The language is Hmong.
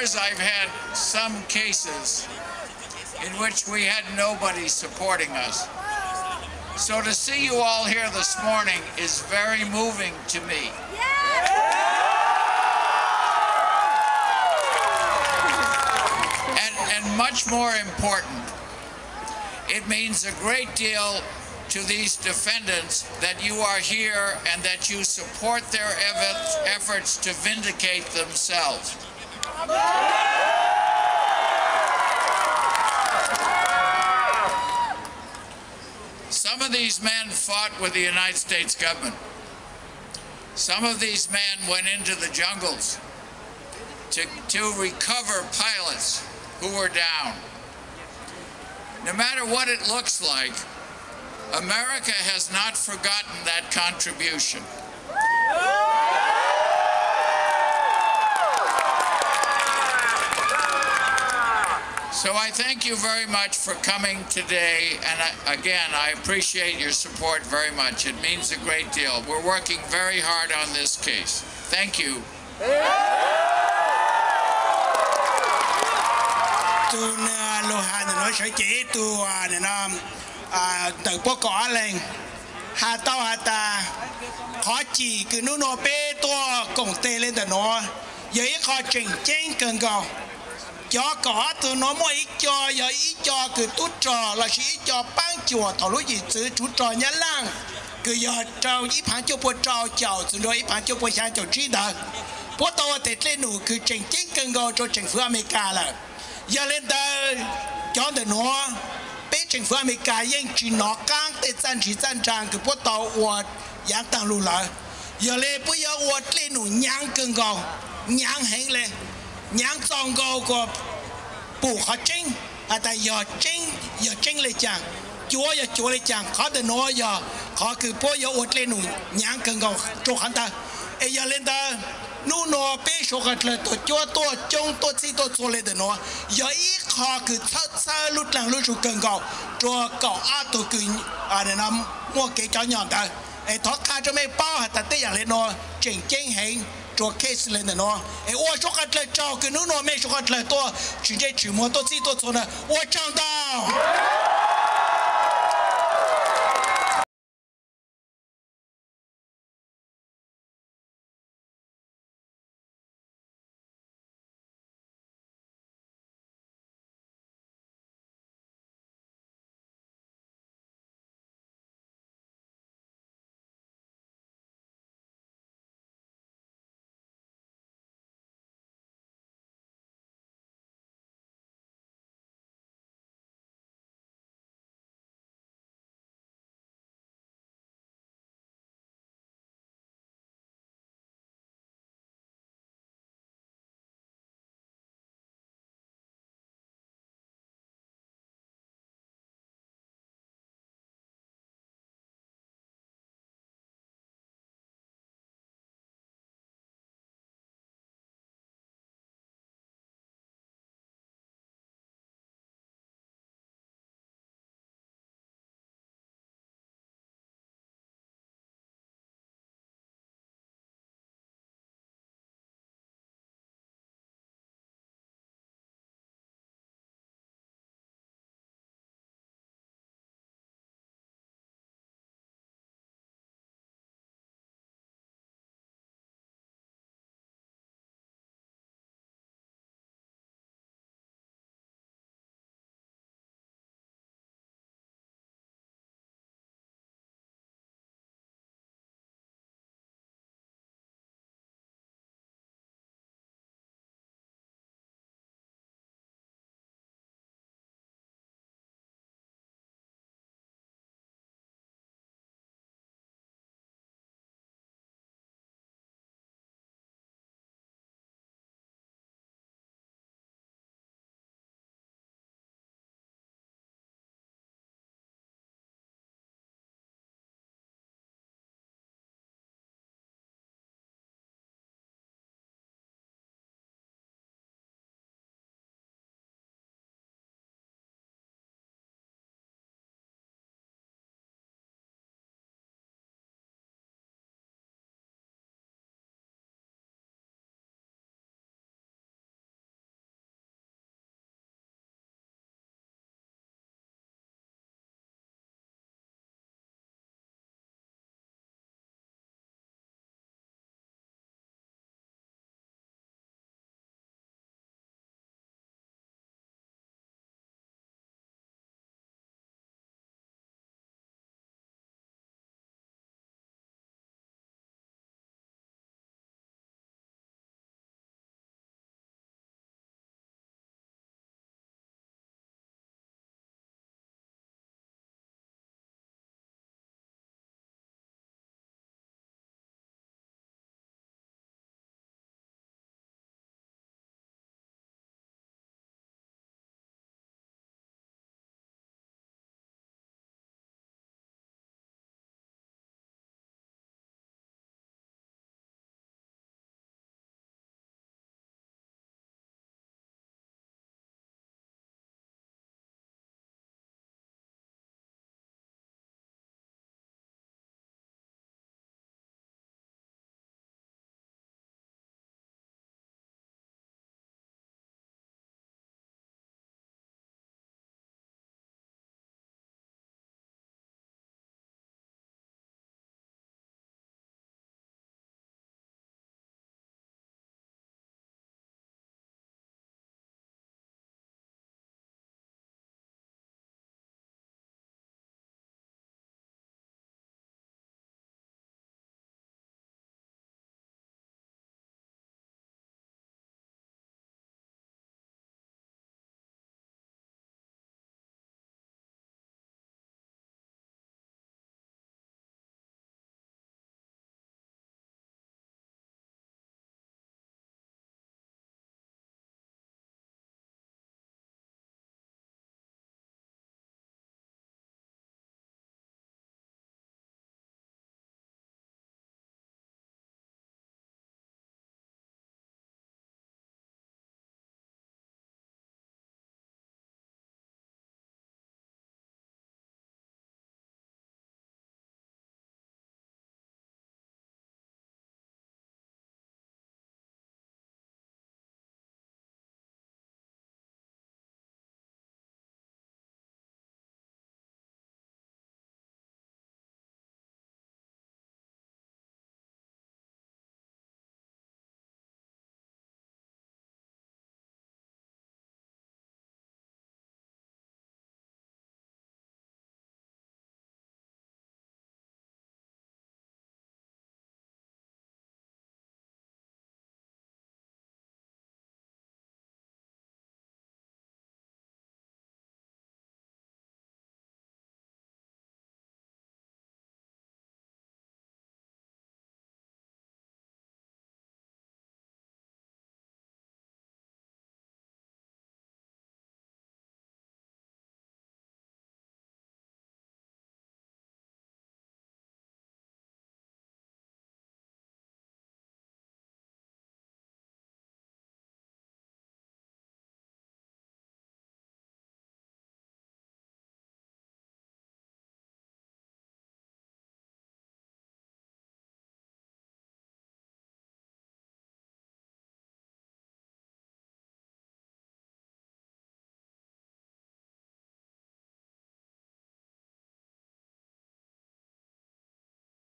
I've had some cases in which we had nobody supporting us. So to see you all here this morning is very moving to me. And, and much more important, it means a great deal to these defendants that you are here and that you support their ev- efforts to vindicate themselves. Some of these men fought with the United States government. Some of these men went into the jungles to, to recover pilots who were down. No matter what it looks like, America has not forgotten that contribution. So I thank you very much for coming today, and I, again, I appreciate your support very much. It means a great deal. We're working very hard on this case. Thank you. Tus lus has ntawm no sawv cev ib tug ntawm puab kaum ob leeg has tau has tas, qhov cim kws nub nua peb tuaj koom teg le ntawm nuav yog ib qho tseem ceeb kawg nkaus. Cov kaum ob tug nuav muaj ib co yog ib co kws tub rog lossis ib co paab cuam thaum lub yim txwv tsuv rog Nyab Laaj, kws yog rau ib phav cuaj puas rau caum txug nrua ib phav cuaj puas xyaa caum tsib ntawd. Puab tau ua tes dlej num kws tseem ceeb kawg nkaus rua tseem fwv Amelikas lawm. Yog le ntawd, cov ntawm nuav, peb tseem fwv Amelikas yeej tsi nov qaab tej txaj ntsig txaj nraag kws puab tau ua yaav taag lug lawm. Yog le puab yuav ua dlej num nyaav kawg nkaus, nyaav heev le, nyaav txaus nkaus kuas pum qhov tseeb has tas yog tseeb, yog tseeb le caag, cuav yog cuav le caag. Qhov ntawm nuav yog qhov kws puab yuav ua dlej num nyaav kawg nkaus rua qhov ntawd. Es yog le ntawd, nub nua peb suav qhov dlawg tuaj cuab tuaj coob tuaj txhij tuaj txhua le ntawm nuav yog ib qho kws txhawb txhawb lub dlaag lub zug kawg nkaus rua kaum ob tug kws muaj kev cov nyom ntawd. Es thov qha rua mej paub has tas tej yaam le nuav tseem ceeb heev rua case le ntawm nuav. Es ua suav qhov dlawg tsaug kws nub nua mej suav qhov dlawg tuaj tsis ntsej tsis muag tuaj txhij tuaj txhua ntawd. Ua tsaug ntau.